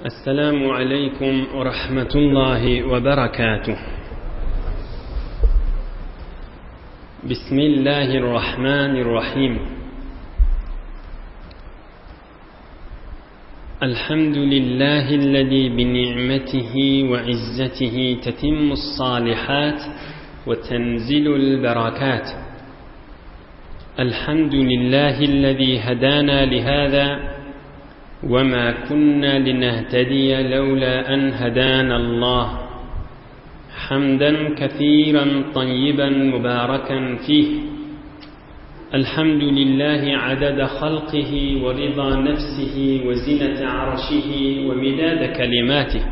السلام عليكم ورحمة الله وبركاته بسم الله الرحمن الرحيم الحمد لله الذي بنعمته وعزته تتم الصالحات وتنزل البركات الحمد لله الذي هدانا لهذا وما كنا لنهتدي لولا أن هدانا الله حمدا كثيرا طيبا مباركا فيه الحمد لله عدد خلقه ورضا نفسه وزنة عرشه ومداد كلماته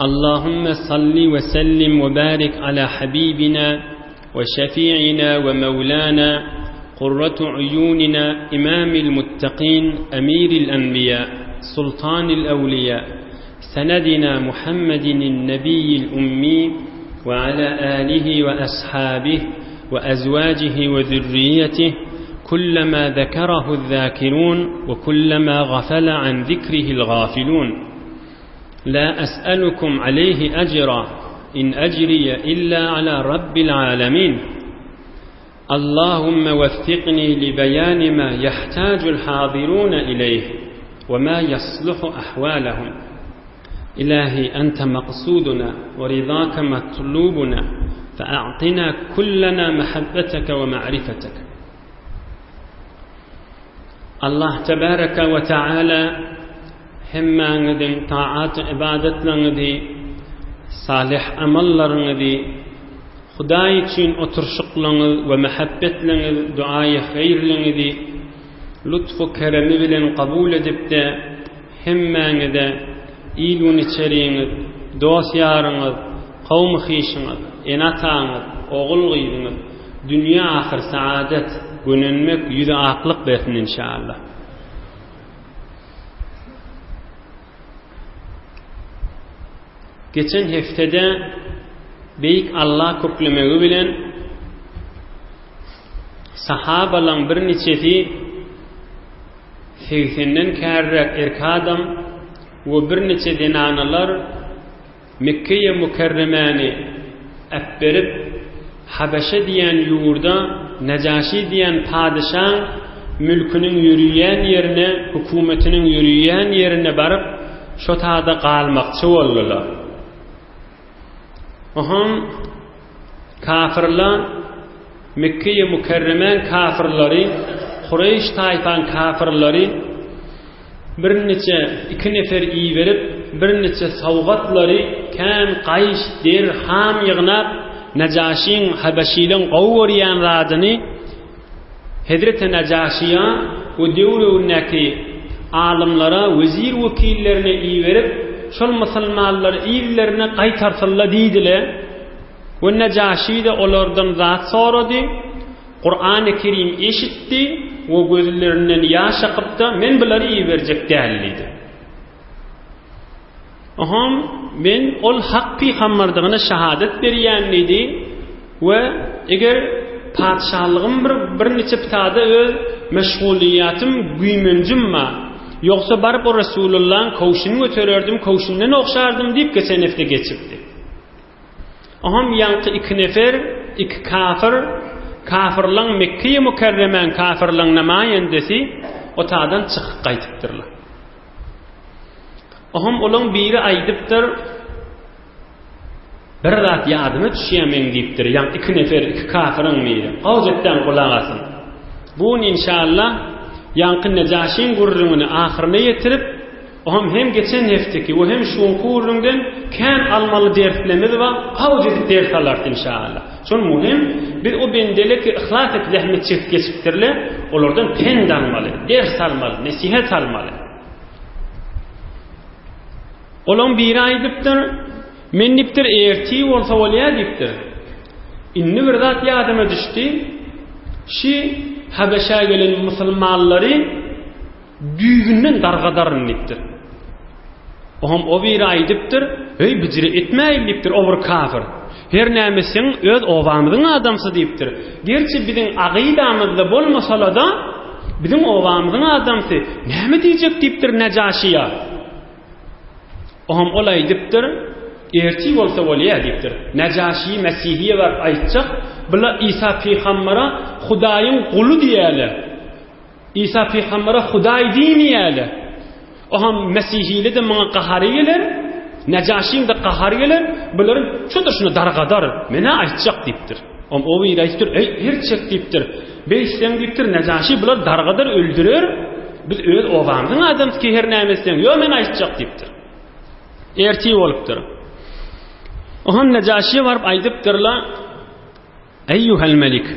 اللهم صل وسلم وبارك على حبيبنا وشفيعنا ومولانا قرة عيوننا إمام المتقين أمير الأنبياء سلطان الأولياء سندنا محمد النبي الأمي وعلى آله وأصحابه وأزواجه وذريته كلما ذكره الذاكرون وكلما غفل عن ذكره الغافلون لا أسألكم عليه أجرا إن أجري إلا على رب العالمين اللهم وفقني لبيان ما يحتاج الحاضرون إليه وما يصلح أحوالهم إلهي أنت مقصودنا ورضاك مطلوبنا فأعطنا كلنا محبتك ومعرفتك Allah tebaraka we taala hemmäňiziň taat-ybadatlaryňyzy, salyh amallaryňyzy, Hudaý üçin oturyşyklaryňyz we mähebbetleňiz, duaýy haýyrlyňyzy lutfu keremi bilen kabul edip-de, hemmäňize il-gün içeriňiz, dost-ýaryňyz, kowum-hyşyňyz, ene-ataňyz, ogul-gyzyňyz dünýe-ahyr saadet, gönenmek, ýüzi aklyk bersin inşallah. Geçen heftede Beýik Allah köklemegi bilen sahabalaň birniçesi segsenden kärräk erk adam we birniçe zenanalar Mekgeýe Mükerremäni äpberip, Habeşe diýen ýurda Nejaşy diýen padyşaň mülküniň ýöriýän ýerine, hökümetiniň ýöriýän ýerine baryp, şo tada galmakçy boldular. Oňam kafyrlar Mekgeýe Mükerremäň kafyrlary, Kureýş taýpaň kafyrlary Birniçe iki nefer iberip, birniçe sowgatlary, kän gaýyş, der, ham ýygnap, Nejaşyň, habeşiliň gowy görýän zadyny Hezreti Nejaşyýa we döwregindäki alymlara, wezir-wekillerine iberip, şol musulmanlary yzlaryna gaýtarsynla diýdiler. We Nejaşy-da olardan zat sorady. Kurany Kerim eşitdi we gözlerinden ýaş akypda, Men bulary iberjek däl diýdi. Oňam men ol hak pygamberdigine şahadat berýän diýdi we eger patyşalygym bir birniçe pitada öz meşgulyýatym, güýmenjim bar. Ýogsa baryp o Resulullahyň köwşüni götererdim, köwşünden ogşardym diýip geçen hepde geçipdi. Oňam ýaňky iki nefer, iki kafir, kafirlaň Mekgeýi Mükerremäň kafirlaň namaýendesi otadan çykyp gaýdypdyrlar. Oňam olaň biri aýdypdyr, Bir zat ýadyma düşýär meň diýipdir, ýaňky iki nefer, iki kafiriň biri. Gowjetden gulak asyň. Bu gün inşallah ýaňky Nejaşyň gürrüňini ahyryna ýetirip, Oňam hem geçen hefteki we hem şu günki gürrüňden kän almaly derslerimiz bar, gawuc edip ders alarys inşallah. Şol muhim, biz o bendele ki yhlas edip zähmet çekip geçipdirler, olardan pent almaly, ders almaly, nesihat almaly. Olaň biri aýdypdyr, men diýipdir, ertir bolsa bolýar diýipdir. Indi bir zat ýadyma düşdi, şi Habeşä gelen musulmanlary Düýbünden dargadaryn diýipdir. Oňam o biri aýdypdyr, Heý, bijire etmäýin diýipdir, o bir kafir. Her näme etseň, öz obamyzyň adamsy diýipdir. Gerçi biziň agydamyzda bolmasala-da, Biziň obamyzyň adamsy näme diýjek diýipdir Nejaşyýa. Oňam ol aýdypdyr, Ertir bolsa bolýa diýipdir. Nejaşy Mesihiýe baryp aýtjak, Bula Isa pygambere Hudaýyň guly diýýärler. Isa pygambere Hudaý diýmeýärler. Oňam Mesihili-de muňa gahary geler, Nejaşyň-da gahary geler, bulary şo-da şuna dargadar, men-ä aýtjak diýipdir. Oňam o biri aýdypdyr, Eý, herçek diýipdir. Beýtseň diýipdir, Nejaşy bulary dargadar, öldürer. Biz öz obamyzyň adamsy ki her näme etseň, ýo men aýtjak diýipdir. Ertir bolupdyr. Oňam Nejaşyýa baryp aýdypdyrlar, Eýýuhel melik,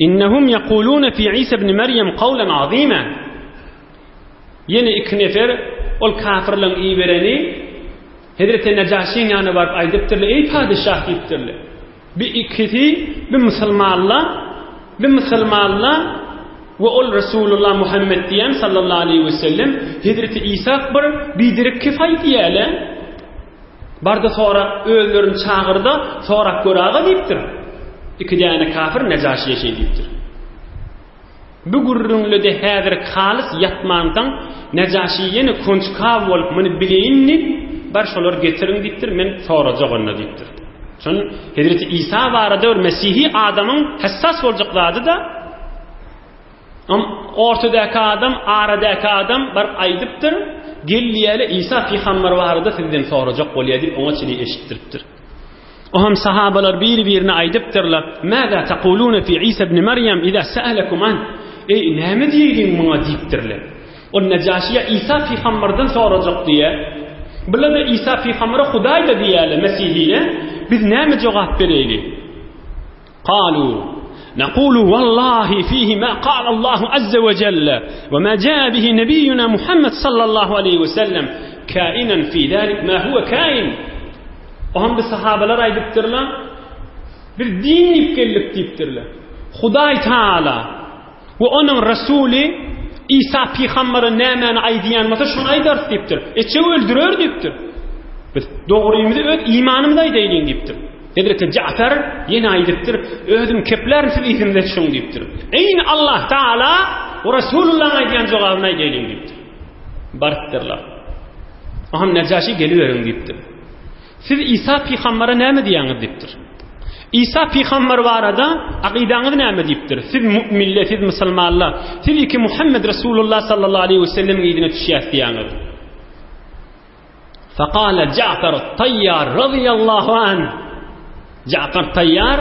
innehum ýekulune fi Isa ibn Merýem kawlen azima. Ýene iki nefer ol kafirleň ibereni Hezreti Nejaşyň ýanyna baryp aýdypdyrlar, Eý padyşah diýipdirler. Bi ikisi bi musulmanla, bi musulmanla we ol Resulullah Muhammet diýen sallallahu aleýhi we sellem Hezreti Isa bir biderek kef aýdýarlar. Barda sorap özlerini çagyrda sorap göräge diýipdir. Iki däne kafir Nejaşyýa şeý diýipdir. Bu gürrüňlede häzir halys ýatmansoň, Nejaşy ýene konçkaw bolup, muny bileýin diýip, bar şolary getiriň diýipdir, men sorajak onda diýipdir. Şon Hezreti Isa barada bir mesihi adamyň hassas boljak zady-da, Om ortadaky adam, aradaky adam baryp aýdypdyr, gel diýeli Isa pygamber barada sizden sorajak bolýar diýip oňa çenli eşitdiripdir. Ohem sahabalar biri-birine aýdypdyrlar, Mäzä tekulune fi Isa ibn Merýem iza sa'alekum an? Eý, näme diýeýliň muňa diýipdirler. Ol Nejaşyýa Isa pygamberden sorajak diýýär. Bular-da Isa pygambere Hudaý-da diýýärler, mesihiler. Biz näme jogap bereýli? Kalu, Nekulu wallahi fihi ma kala Allahu azze we jelle we ma jaa bihi nebiyyuna Muhammed sallallahu aleyhi we sellem kainen fi zalik ma huwe kain. Oňa bir sahabalar aýdypdyrlar, bir din diýip geldik diýipdirler. Hudaý Taala we onuň Resuly Isa pygambere nämäni aýdýan bolsa şony aýdarys diýipdir. Etjek öldürer diýipdir. Biz dogrymyzy öz imanymyzy aýdaýlyň diýipdir. Hezreti Ja'far ýene aýdypdyr, Özüm keplärin siz yzymda düşüň diýipdir. Eýni Allah Taala we Resulullahyň aýdýan jogabyny aýdaýlyň diýipdir. Barypdyrlar. Aham Nejaşy geliberiň diýipdir. Siz Isa pygambere näme diýýäňiz diýipdir. Isa pygamber barada akydaňyz näme diýipdir. Siz mu'minler, siz musulmanlar, siz iki Muhammed Resulullah sallallahu aleyhi ve sellemiň yzyna düşýäs diýýäňiz. Fekale Ja'far Tayyar radiyallahu anh Ja'far Tayyar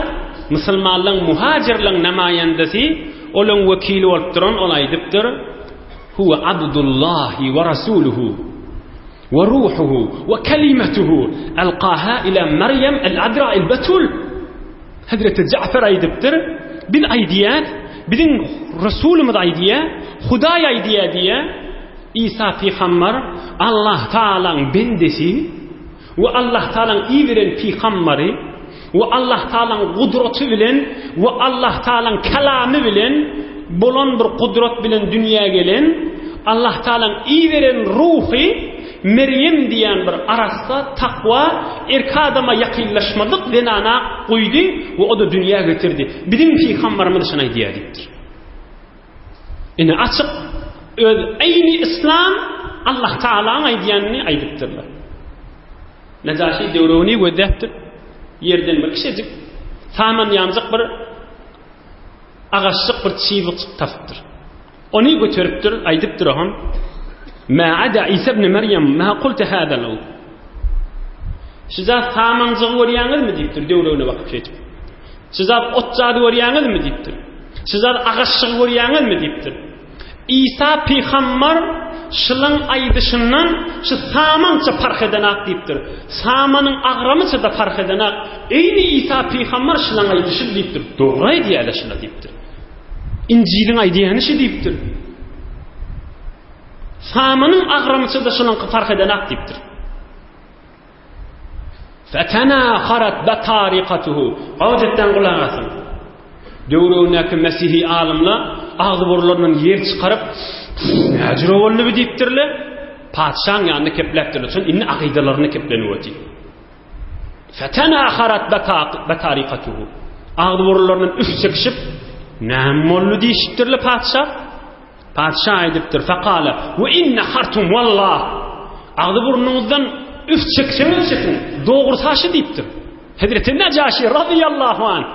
musulmanlaryň muhajirleň namaýandasy, olaň wekili bolup duran ol aýdypdyr: Huwa abdullahi we rasuluhu we ruhuhu we kelimetuhu alqaha ila Maryam al-Adra al-Batul. Hazreti Ja'far aýdypdyr: Biz aýdýas, biziň Resulymyz aýdýar, Hudaý aýdýar diýýär. Isa pygambar Allah Tagalaň bendesi we Allah Tagalaň iberen pygambary we Allah Tagalaň gudraty bilen we Allah Tagalaň kalamy bilen bolan bir gudrat bilen dünýä gelen Allah Tagalaň iberen ruhy Merýem diýen bir arassa, takwa, erki adama ýakynlaşmadyk zenana guýdy we o-da dünýä getirdi. Biziň pygambarymyz şony aýdýar diýipdir. Ine açyk öz eýni yslam Allah Taalaň aýdýanyny aýdypdyrlar. Nejaşy döwrüni gözläpdir. Ýerden bir kişejik saman ýanjyk bir agaçjyk bir çybyk tapypdyr. Ony göteripdir, aýdypdyr oňa. Ma ada Isa ibn Maryam ma qulta hada law. Şu zat samanjygy görýäňizmi diýipdir döwrüne bakyp şeýdip. Şu zat otjady görýäňizmi diýipdir. Şu zat agaçjygy görýäňizmi diýipdir. Isa pygambar şylaň aýdyşyndan şu samança parh edenak diýipdir. Samanyň agramyça-da parh edenak. Eýni Isa pygambar şylaň aýdyşy diýipdir. Dogry aýdýar-da şyla diýipdir. Injiliň aýdýany şi diýipdir. Samanyň agramyça-da şylaňky parh edenak diýipdir. Fetenaharat betarikatuhu. Gawjetden gulak asyň. Döwregindäki mesihi alymlar agzy-burunlaryndan ýel çykaryp, Näjüre boldy bu diýipdirler. Patyşaň ýanynda kepläpdirler. Şol indi akydalaryny keplenip otyr. Fetenaharat betarikatuhu. Agzy-burunlaryndan üf çekişip, Näme boldy diýişipdirler patyşa. Patyşa aýdypdyr, Fekale, we in nehartum wallah. Agzy burnuňyzdan üf çekseňiz çekiň, dogrusy aşy diýipdir. Hezreti Nejaşi razyýallahu anh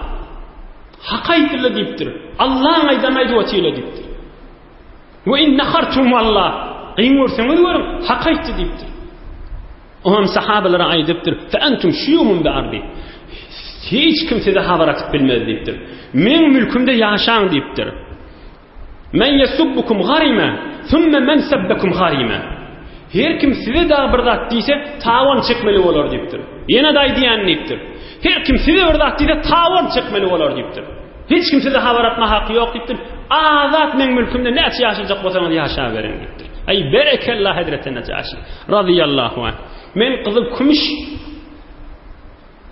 hak aýtdylar diýipdir. Allaň aýdanyny aýdyp otyrlar diýipdir. We in nehartum wallah. Gyn görseňiz görüň, hak aýtdy diýipdir. Oňam sahabalara aýdypdyr, Fe entum şuýuhum bi ardi. Hiç kim size habar atyp bilmez diýipdir. Meň mülkümde ýaşaň diýipdir. Men ýesubbukum garime, sümme men sebbekum garime. Her kim size dagy bir zat diýse, tawan çekmeli bolar diýipdir. Ýene-de aýdýan diýipdir. Her kim size bir zat diýse, tawan çekmeli bolar diýipdir. Hiç kim size habar atma haky ýok diýipdir. Azat meň mülkümde näçe ýaşajak bolsaňyz ýaşaberiň diýipdir. Aý berekella hezreti Nejaşi razyýallahu anh. Men gyzyl kümüş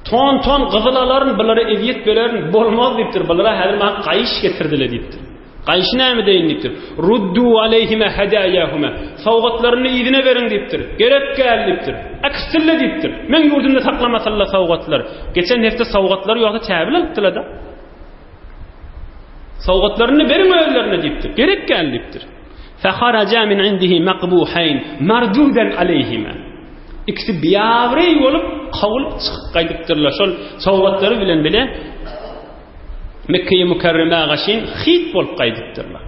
ton ton gyzyl alaryn, bulara ezýet bererin, bolmaz diýipdir. Bulara häzir maňa gaýyş getirdiler diýipdir. Gaýyşy näme edeýin diýipdir. Ruddu aleýhime hedaýahuma. Sowgatlaryny yzyna beriň diýipdir. Gerek däl diýipdir. Äkitsinler diýipdir. Meň ýurdumda saklamasynlar sowgatlar. Geçen hepde sowgatlary ýogsa täbil alypdylar-da. Sowgatlaryny beriň özlerine diýipdir. Gerek däl diýipdir. Faharaja min indihi maqbuhayn mardudan aleýhima. Ikisi biabraý bolup, kowulyp çykyp gaýdypdyrlar. Şol sowgatlary bilen bile Mekge-i Mükerremä gaşyn hyt bolup gaýdypdyrlar.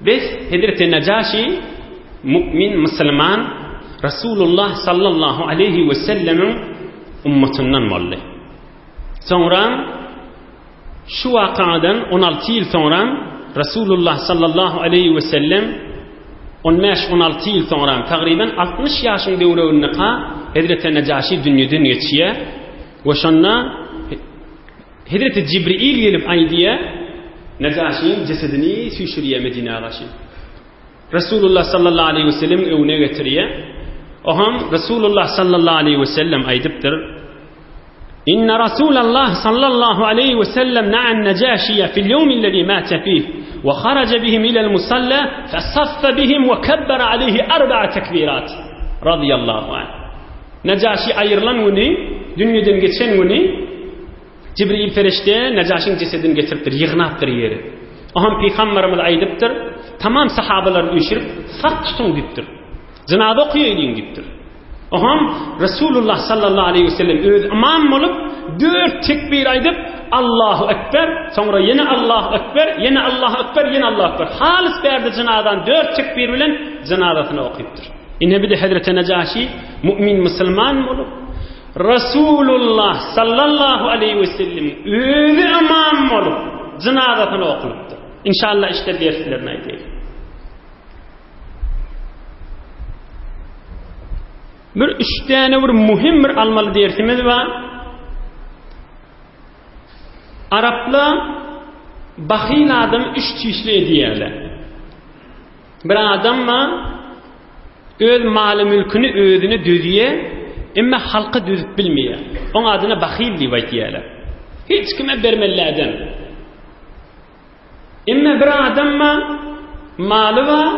Bes Hezreti Nejaşi mu'min musulman Rasulullah sallallahu aleyhi we sellemiň ummatyndan boldy. Soňra şu wakadan 16 ýyl soňra Rasulullah sallallahu aleyhi we sellem 15-16 ýyl soňra tagryban 60 ýaşyň döwregindeka Hezreti Nejaşi dünýeden geçýär we şonda Hezreti Jibril gelip aýdýar, Nejaşyň jesedini süýşürýär Medinä garşy. Resulullah sallallahu aleýhi we sellemiň öňüne getirýär. Oham Resulullah sallallahu aleýhi we sellem aýdypdyr. Inna Rasulallah sallallahu aleýhi we sellem na'an Nejaşiýe fil ýewmillezî mâte fîh we haraja bihim ilel musalla fesaffe bihim we kebbere aleýhi arba'a tekbirat. Radiyallahu anh. Nejaşi aýrylan güni, dünýeden geçen güni Jibril perişde Nejaşyň jesedini getiripdir, ýygnapdyr ýeri. Oňam pygamberimiz aýdypdyr, tamam sahabalary üýşürip, sap tutuň diýipdir. Jynaza okaýaýlyň diýipdir. Oňam Resulullah sallallahu aleýhi we sellem öz ymam bolup, dört tekbir aýdyp, Allahu ekber, soňra ýene Allahu ekber, ýene Allahu ekber, ýene Allahu ekber. Halys bärde jynazany dört tekbir bilen jynazasyny okypdyr. Ine bir-de Hezreti Nejaşi mu'min musulman bolup, Rasulullah sallallahu aleýhi we sellem özi ymam bolup, jynazasyny okulypdyr. Inşallah işte derslerini aýdaýyn. Bir üç däne bir muhim bir almaly dersimiz bar. Araplar bahyl adam üç tüýsli edýärler. Bir adam bar, öz maly-mülküni özüne düzýär, emma halka düzüp bilmeýär. Oň adyna bahyl diýip aýtýarlar. Hiç kime bermeli adam. Emma bir adam bar, maly bar,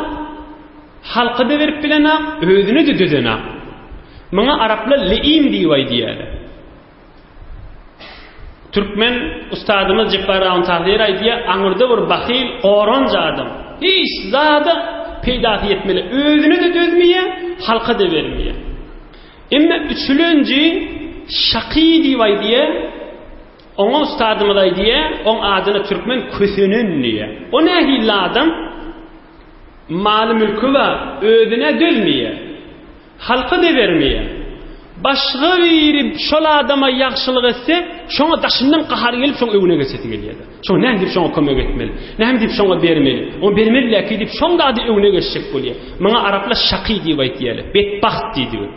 halka-da berip bilenok, özüne-de düzenok. Muňa araplar leim diýip aýdýarlar. Türkmen ustadymyz Jepbar Ahun Tahyr aýdýar, aňyrda bir bahyl, goranç adam. Hiç zada peýdasy ýetmeli. Özüne-de dözmeýär, halka-da bermeýär. Emma üçülenji şaky diýip aýdýar, oňa ustadymyz aýdýar, oň adyna türkmen kösenen diýýär. O nähili adam? Maly-mülki bar, özüne dözmeýär. Halka-da bermeýär. Başga biri şol adama ýagşylyk etse, şoňa daşyndan gahary gelip, şoň öwüne geçesi gelýär-de. Şoň näme diýip şoňa kömek etmeli? Näme diýip şoňa bermeli? Oňa bermeli-läki diýip, şoň zady öwüne geçjek bolýar. Muňa araplar şaky diýip aýtýarlar. Betbagt diýdigi.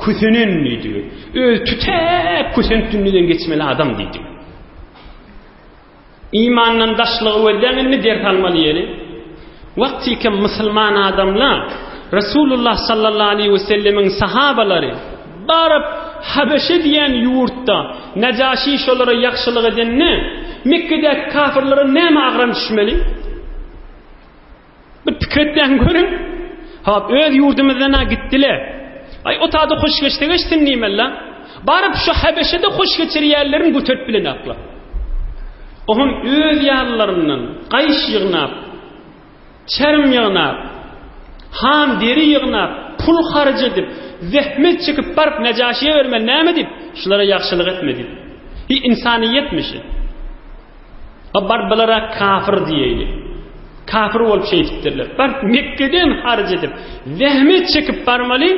Kösenen diýdigi. Özi tütäp kösenip dünýeden geçmeli adam diýdigi. Imandan daşlygy gözläň indi ders almaly ýeri. Wagtykem musulman adamlar Resulullah sallallahu aleýhi we sellemiň sahabalary baryp Habeşe diýen ýurtda Nejaşi şolara ýagşylyk edende Mekgedäki kafirlere näme agram düşmeli? Bir pikir etmäň görüň. Hop, öz ýurdumyzdan-a gitdiler. Aý, o tada hoş geçse geçsin diýmeli-la. Baryp şu Habeşede hoş geçirýänlerini göterip bilenoklar. Oňam öz ýalylaryndan gaýyş ýygnap. Çerim ýygnap, han deri ýygnap, pul harç edip, zähmet çekip baryp Nejaşyýa bermeli näme diýip, şulara ýagşylyk etme diýip. Hi ynsanyýetmi şi? A bar bulara kafir diýeýli. Kafir bolup şeýdipdirler. Baryp Mekgeden harç edip, zähmet çekip barmaly,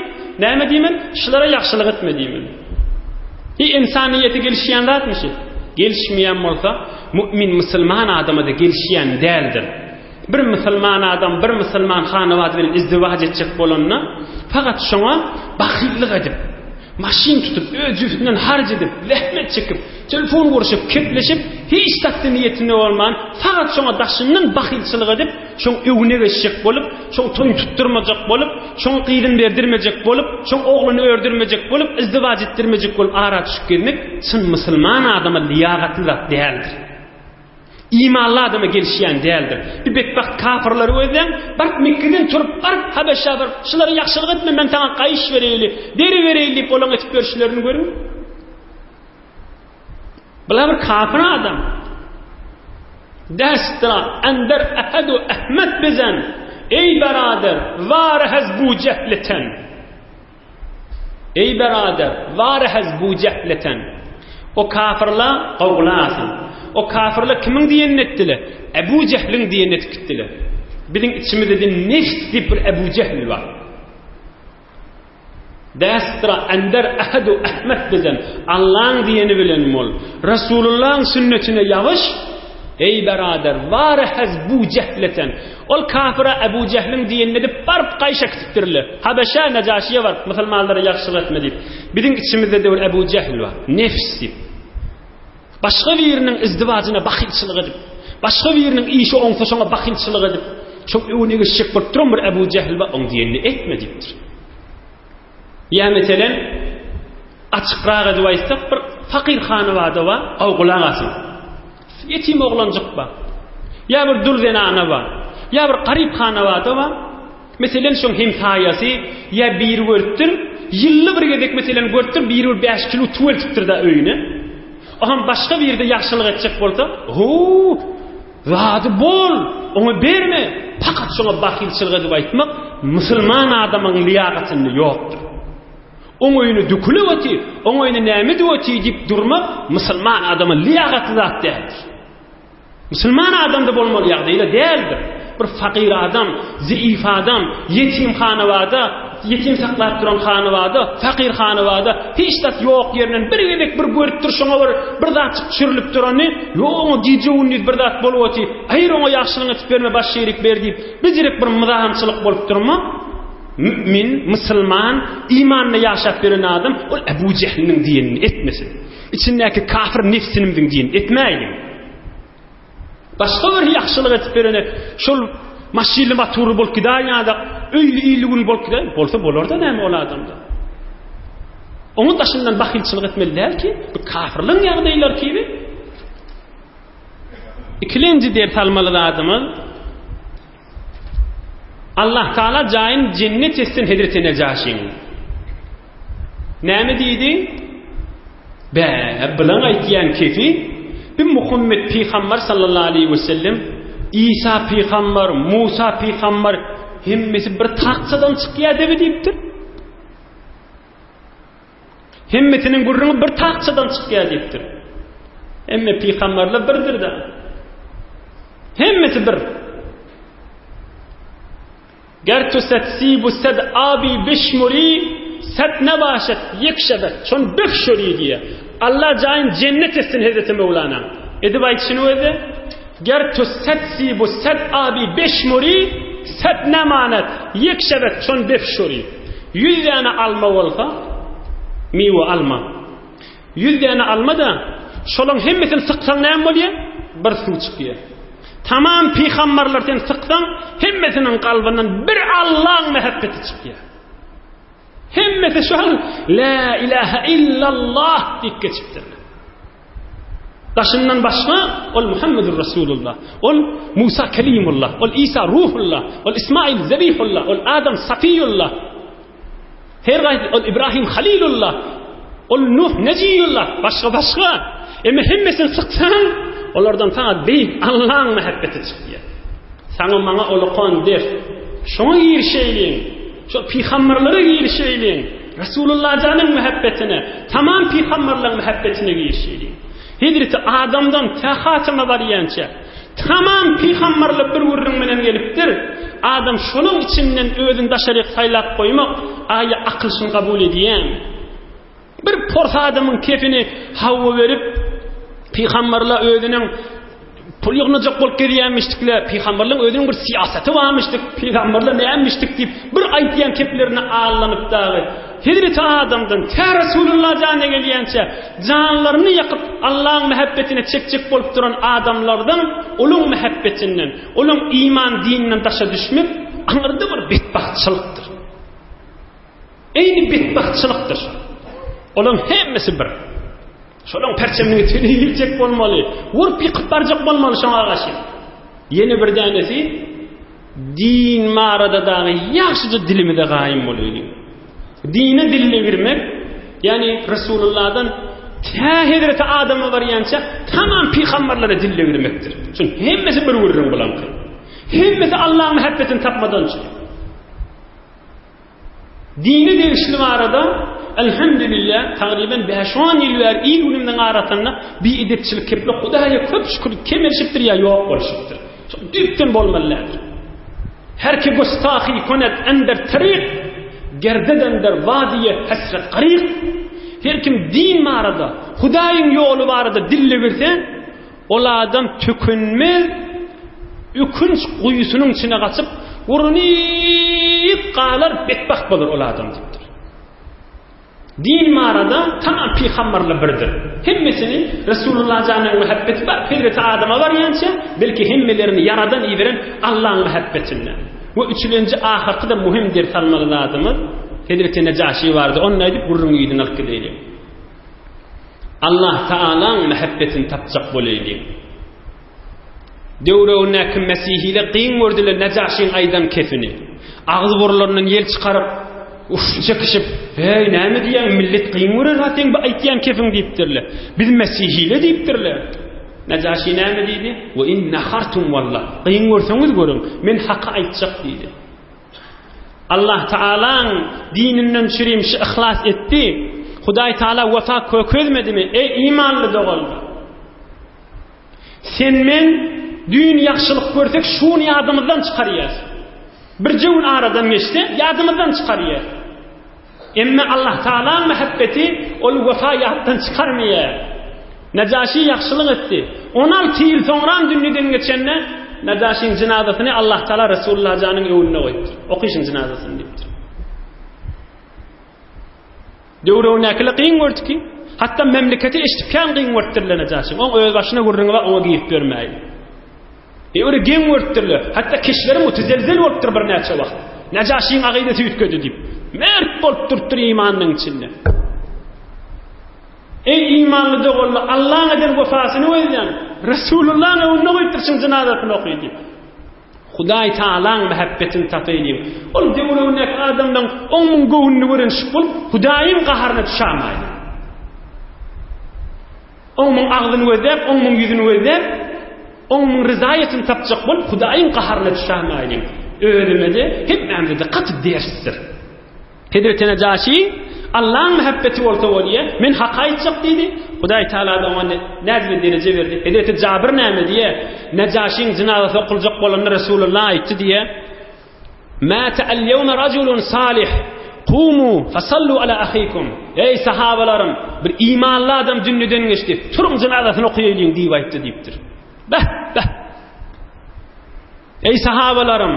näme diýmeli? Şulara ýagşylyk etme diýmeli. Hi ynsanyýete gelişýän zatmy şi? Gelişmeýän bolsa, mu'min musulman adama-da gelişýän däldir. Bir musulman adam bir musulman hanabady bilen izdiwaç etjek bolanda, fakat şoňa bahyllyk edip, maşyn tutup, öz jübüsinden harç edip, zähmet çekip, telefon gurşup, kepleşip, hiç zatda niýetinde bolman, fakat şoňa daşyndan bahylçylyk edip, şoň öwüne geçjek bolup, şoň toýuny tutdurmajak bolup, şoň gyzyny berdirmejek bolup, şoň ogluny ördürmejek bolup, izdiwaç etdirmejek bolup ara düşüp gezmek çyn musulman adama lyýagatly zat däldir. Imanly adama gelişýän däldir. Bir betbagt kapyrlary gözläň, baryp Mekgeden turup, baryp Habeşä baryp, şulara ýagşylyk etme, men saňa gaýyş bereýli, deri bereýli diýip olaň etip ýörüşlerini görüň. Bular bir kafir adam. Destra ender ehedu Ahmet bizen. Ey berader, varehez bu cehleten. Eý berader, warehez bu jehleten. O kafyrla gowgula asyň. O kafyrla kimiň diýenini etdile? Ebu Jehliň diýenini edip gitdile. Biziň içimizde de nefs diýip bir Ebu Jehl bar. Destra ender ehedu Ahmet bizen. Allaň diýeni bilen bol. Resulullaň sünnetine ýabyş. Eý berader, warehez bu jehleten. Ol kafyra Ebu Jehliň diýenini edip baryp gaýyş äkitipdirler. Habeşä, Nejaşyýa baryp, musulmanlara ýagşylyk etme diýip. Biziň içimizde-de bir Ebu Jehl bar, nefs diýip. Başga biriniň izdiwajyna bahylçylyk edip, başga biriniň işi oňsa şoňa bahylçylyk edip, şoň öňüne geçjek bolup duran bir Ebu Jehl bar, oň diýenini etme diýipdir. Ýa meselem, açykrak edip aýtsak, bir fakyr hanabada bar, aw gulak asyň. Ýetim oglanjyk bar. Ýa bir dul zenana bar. Ýa bir garyp hanabada bar. Meselem, şoň hemsaýasy ýa biri görüpdir, ýylda bir gezek meselem görüpdir, biri bir 5 kilo tüw eltipdir-de öýüne. Oňam başga birde ýagşylyk etjek bolsa, "Ho, Zady bol, oňa berme, pakat şoňa bahylçylyk edip aýtmak musulman adamyň lyýagatynda ýokdur. Oň öýüne dökülip oty, oň öýüne näme edip oty diýip durmak musulman adama lyýagatly zat däldir. Musulman adamda bolmaly ýagdaýda däldir. Bir fakyr adam, zeýif adam, ýetim hanabada, ýetim saklap duran hanabada, fakyr hanabada hiç zat ýok ýerinden bir gezek bir görüp dur şoňa bir bir zatjyk çürlüp durany, ýok oňa gije-gündiz bir zat bolup oty, aýr oňa ýagşylygyňy etip berme baş şerik ber diýip, bijirek bir myzahamçylyk bolup durma. Mümin, musulman, imanda ýaşap ýören adam ol Ebu Jehliniň diýenini etmesin. Içindäki kafir nefsinimiziň diýenini etmäýliň. Başga bir ýagşylyk edip berene şol maşynly motorly bolup gidäýen ýa-da öýli illi gün bolup gidäýen bolsa bolar-da näme ol adamda. Oňa daşyndan bahylçylyk etmeli däl ki, bu kafirligiň ýagdaýlary kibi. Ikilenji ders almaly zadymyz Allah Taala jaýyn jennet etsin Hezreti Nejaşyň. Näme diýdi? Bä, bilen aýtýan kefi bir Muhammet pygamber sallallahu aleyhi we sellem Isa pygamber, Musa pygamber hemmesi bir takçadan çykýar debe diýipdir. Hemmesiniň gürrüňi bir takçadan çykýar diýipdir. Hemme pygamberler birdir-de. Hemmesi bir. Ger tu sed sibu sed abi bişmuri sed nebaşet ýek şebet çon bifşuri diýýär. Allah jaýyn jennet etsin Hezreti Möwlana. Edip aýdyşyny özde Ger tu sed sibu sed abi bişmuri sed nemanet ýek şebet çon bifşuri. Ýüz däne alma bolsa, miwe alma. Ýüz däne alma-da, şolaň hemmesini syksaň näme bolýar? Bir suw çykýar. Tamam pygambarlar sen syksaň, hemmesiniň kalbyndan bir Allaň mähebbeti çykýar. Hemmesi şol La ilaha illallah diýip geçipdirler. Daşyndan başga ol Muhammedur Rasulullah, ol Musa Kelimullah, ol Isa Ruhullah, ol Ismail Zebihullah, ol Adam Safiyullah. Her gaýsy ol Ibrahim Halilullah, ol Nuh Nejiyullah, başga başga. Emma hemmesini syksaň, olardan saňa beýik Allaň mähebbeti çykýar. Saňa maňa ulakan ders. Şoňa girişeýliň. Şo pygamberlere girişeýliň. Resulullah janyň mähebbetine, tamam pygamberleň mähebbetine girişeýliň. Hezreti Adamdan tä Hatama barýança, tamam pygamberler bir gürrüň bilen gelipdir. Adam şolaň içinden özüni daşaryk saýlap goýmak, aýa akyl şuny kabul edýärmi? Bir pors adamyň kefini hawa berip, pygamberler özüniň pul ýygnajak bolup gezýänmişdikle, pygamberleň özüniň bir syýasaty barmyşdyk, pygamberler nämişdik diýip, bir aýdýan keplerine allanyp dagy, Hezreti Adamdan tä Resulullah jana gelýänçä janlaryny ýakyp Allaň mähebbetine çekjek bolup duran adamlardan olaň mähebbetinden, olaň iman dininden daşa düşmek aňyrda bir betbagtçylykdyr. Eýni betbagtçylykdyr. Olaň hemmesi bir. Şolaň perçeminiň içine girjek bolmaly. Urup ýykyp barjak bolmaly şoňa garşy. Ýene bir dänesi din barada dagy ýagşyja dilimize gaýym bolaýlyň. Dine dille girmek, ýagny Resulullahdan tä hezreti Adama barýança tamam pygamberlere dille girmekdir. Çünki hemmesi bir gürrüň bulaňky. Hemmesi Allahyň mähebbetini tapmadan üçin. Dine degişli barada Elhamdülillah tagryban bäş-on ýyl bäri il-günümiziň arasynda biedepçilik kepli Hudaýa köp şükür kemelişipdir ýa ýok bolşupdyr. Şol düýpden bolmaly däldir. Her ki gustahi konet ender taryk, gerded ender wadiýe hesret garyk. Her kim din barada, Hudaýyň ýoly barada dille girse, Ol adam tükenmez ökünç guýusynyň içine gaçyp, gurunyp galar, betbagt bolar ol adam diýipdir. Din barada tamam pygamberler birdir. Hemmesini Resulullah janyň muhabbeti bar, hezreti Adama barýança, belki hemmelerini ýaradan iberen Allaň muhabbetinde. We üçülenji ahyrky-da muhim ders almaly zadymyz, hezreti Nejaşi bardy, ony aýdyp gürrüňi yzyna alyp gideýliň. Allah Taalaň mähebbetini tapjak bolaýlyň. Döwregindäki mesihiler gyň gördüler Nejaşyň aýdan kefini. Agyz burlaryndan ýel çykaryp, uf çekişip, Heý, näme diýýäň, millet gyň görer ha seň bu aýtýan kefiň diýipdirler. Biz mesihile diýipdirler. Nejaşy näme diýdi? We in nahartum wallah. Gyň görseňiz görüň, men haky aýtjak diýdi. Allah Taalaň dininden çürim şu yhlas etdi. Hudaý Taala wefa kökezmedimi? Eý imanly doganlar! Sen men düýn ýagşylyk görsek şuny ýadymyzdan çykarýas. Birje gün aradan geçse ýadymyzdan çykarýas. Emme Allah Taalaň mähebbeti ol wefa ýatdan çykarmaýar. Nejaşi ýagşylyk etdi. 16 ýyl soňram dünýeden geçende Nejaşiň jynazasyny Allah Taala Resulullah janyň öňünde goýupdyr. Okyşyň jynazasyny diýipdir. Döwründäkiler kyn gördi ki, hatda memleketi eşidip kän kyn görüpdirler Nejaşiň. Oň öz başyna gürrüňi bar, oňa girip ýörmäýin. Ewre geň görüpdirler. Hatda keşleri mutezelzel bolupdyr birnäçe wagt. Nejaşyň akydasy üýtgedi diýip. Mert bolup durupdyr imanynyň içinde. Eý imanly doganlar, Allaň eden wefasyny gözläň. Resulullaň öňünde goýupdyr şuň jynazasyny oky diýip. Hudaý Taalaň mähebbetini tapaýlyň. Ol döwregindäki adamlaň oň muň göwnüni görenşik bolup, Hudaýyň gaharyna düşämaýlyň. Oň muň agzyny gözläp, oň muň ýüzüni gözläp, oň muň ryzaýatyny tapjak bolup, Hudaýyň gaharyna düşämäýliň. Özüme-de, hemmämize-de gaty dersdir. Hezreti Nejaşi, Allaň mähebbeti bolsa bolýa, men haky aýtjak diýdi. Hudaý Tagala-da oňa näzli dereje berdi. Hezreti Jabyr näme diýýär? Nejaşyň jynazasy okuljak bolanda Resulullah aýtdy diýýär. Mâte el-ýewme rajulun salih, kumu fasallu ala ahikum. Eý sahabalarym, bir imanly adam dünýeden geçdi. Turuň jynazasyny okaýalyň diýip aýtdy diýipdir. Beh, beh. Eý sahabalarym,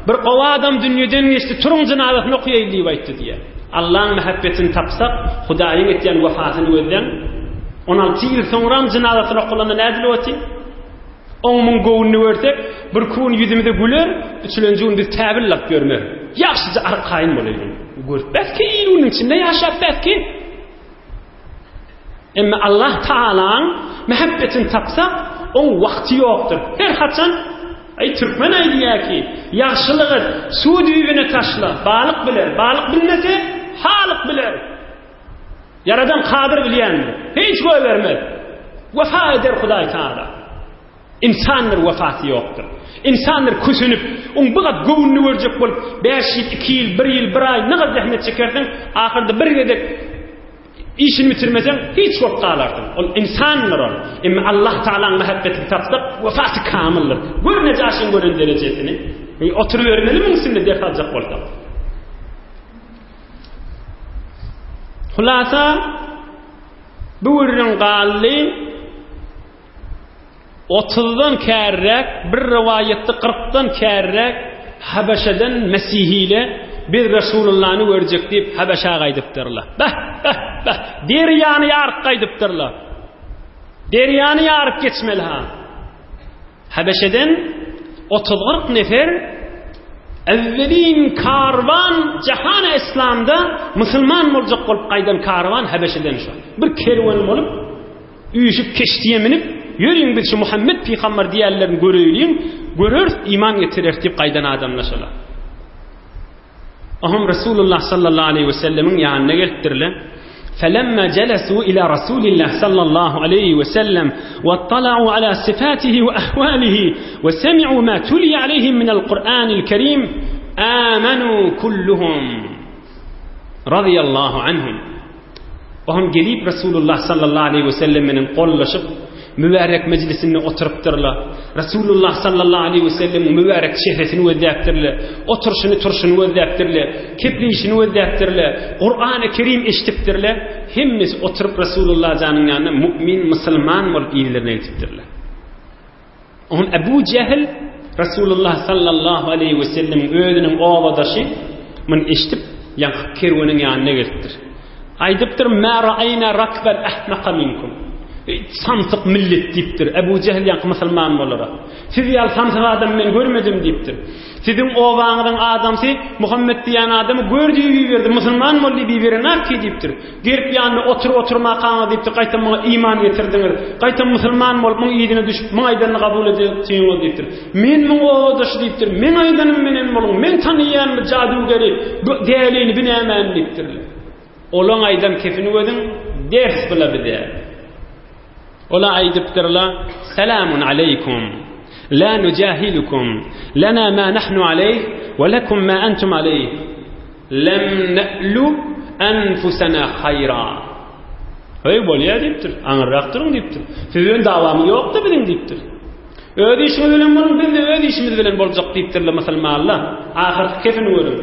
bir gowy adam dünýeden geçdi, turuň jynazasyny okaýaly diýip aýtdy diýýär. Allaň mähebbetini tapsak, Hudaýyň etýän wefasyny gözläň. 16 ýyl soňram jynazasyny okalanda nädilip otyr? Oň-muň göwnüni görsek, birki gün ýüzümize güler, üçülenji gün biz täbil alyp ýörmeris. Ýagşyja arkaýyn bolaýlyň. Görüp belki il-günüň içinde ýaşap belki. Emma Allah Taalaň mähebbetini tapsak, oň wagty ýokdur. Her haçan Aý türkmen aýdýar ki, ýagşylyk et, suw düýbüne taşla, balyk biler, balyk bilmese, Halyk biler. Ýaradan Kadyr bilýändir. Hiç goýbermez. Wefa eder Hudaý Taala. Ynsandyr wefasy ýokdur. Ynsandyr kösenip, oň bir gat göwnüni görjek bolup, bäş ýyl, iki ýyl, bir ýyl, bir aý nygaz zähmet çekersiň, ahyrda bir gezek işini bitirmeseň, hiç bolup galarsyň. Ol ynsandyr ol. Emma Allah Tagalaň mähebbetini tapsak, wefaty kamyldyr. Gör Nejaşyň gören derejesini. Oturybermeli muň üstünde ders aljak bolsak. Hulasa, bu gürrüň galdy. Otuzdan kärräk, bir rowaýatda kyrkdan kärräk Habeşeden mesihile biz Resulullany görjek diýip Habeşä gaýdypdyrlar. Beh, beh, beh! Derýany ýaryp gaýdypdyrlar. Derýany ýaryp geçmeli ha. Habeşeden otuz-kyrk nefer Evvelin karwan jahana islamda musulman boljak bolup gaýdan karwan Habeşeden şo. Bir kerwen bolup Üýşüp keşdiýe münüp, Ýörüň biz şu Muhammet pygamber diýýänlerini göreýliň, göreris, iman getireris diýip gaýdan adamlar şolar. Oňam Resulullah sallallahu aleýhi we sellemiň ýanyna gelipdirler. Felemma jelesu ila Rasulillah sallallahu aleýhi we sellem we tala'u ala sifatihi we ahwalihi we semi'u ma tuliya aleyhim minel Kur'anil Kerim amanu kulluhum radiyallahu anhum. Oňam gelip Resulullah sallallahu aleýhi we sellem menen gollaşyp, mübärek mejlisinde oturypdyrlar. Resulullah sallallahu aleýhi we sellemiň mübärek çehresini gözläpdirler. Oturyşyny, turşuny gözläpdirler. Kepleýşini gözläpdirler. Kurany Kerim eşidipdirler. Hemmesi oturyp Resulullah janyň ýanynda mu'min, musulman bolup yzlaryna gidipdirler. Oňa Ebu Jähil Resulullah sallallahu aleýhi we sellemiň özüniň obadaşy muny eşidip, ýaňky kerweniň ýanyna gelipdir. Aýdypdyr, Mä ra'aýna rakban ahmaka minkum. Eý, samsyk millet diýipdir. Ebu Jähil ýaňky musulman bolara. Siz ýaly samsyk adamy men görmedim diýipdir. Siziň obaňyzyň adamsy Muhammet diýen adamy gör diýip iberdi, musulman bol diýip iberenak ki diýipdir. Gelip ýanynda oturyp oturmakaňyz diýipdir, gaýtam muňa iman getirdiňiz, gaýtam musulman bolup muň yzyna düşüp, muň aýdanyny kabul edipsiňiz diýipdir. Men muň obadaşy diýipdir, meň aýdanym menen boluň, men tanaýan bu jadugeri, bu dälini, bu nämäni diýipdirler. Olaň aýdan kepini gözüň ders bula bize. Ola aýdypdyrlar, Selamun aleýkum, la nujahilukum, lana ma nahnu aleýh, we lekum ma entum aleýh. Lem ne'lu enfusena haýra. Heý, bolýa diýipdir, aňyrrak duruň diýipdir. Siz bilen dawamyz ýok-da biziň diýipdir. Öz işiňiz bilen boluň, biz-de öz işimiz bilen boljak diýipdirler musulmanlar. Ahyrky kepini görüň.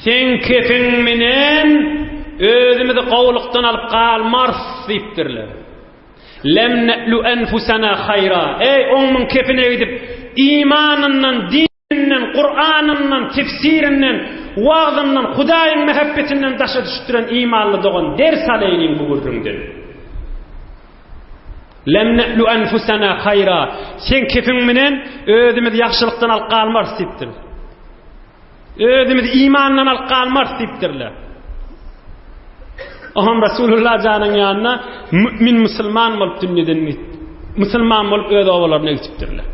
Seň kepiň menen özümizi gowulykdan alyp galmarys diýipdirler. Lem ne'lu enfusena haýra. Eý, oň-muň kepine gidip, imanyndan, dininden, Kuranyndan, tefsirinden, wagzyndan, Hudaýyň mähebbetinden daşa düşüp duran imanly dogan, ders alaýlyň bu gürrüňden. Lem ne'lu enfusena haýra. Seň kepiň menen özümizi ýagşylykdan alyp galmarys diýipdir. Özümizi imandan alyp galmarys diýipdirler. Oňam Resulullah janyň ýanyna mümin musulman bolup dünýeden musulman bolup öz obalaryna gitipdirler.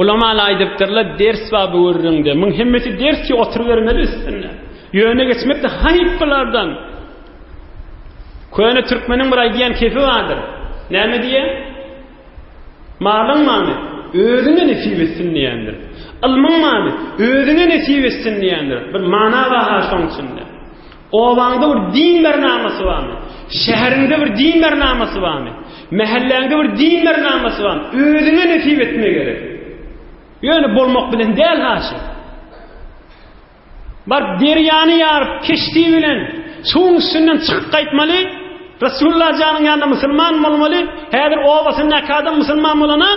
Ulamalar aýdypdyrlar, ders bar bu gürrüňde. Muň hemmesi ders ki oturybermeli üstünde. Ýöne geçmek de haýyp bulardan. Köne türkmeniň bir aýdýan kefi bardyr. Näme diýýär? Malyň many, özüňe nesip etsin diýendir. Ylmyň many, özüňe nesip etsin diýendir. Bir mana bar-ha şoň içinde. Obaňda bir din bernamasy barmy? Şäheriňde bir din bernamasy barmy? Mähelläňde bir din bernamasy barmy? Özüňe nesip etme gerek. Ýöne bolmak bilen däl haşy. Baryp derýany ýaryp keşdi bilen suwuň üstünden çykyp gaýtmaly, Resulullah janyň ýanynda musulman bolmaly, häzir obasyndaky adam musulman bolana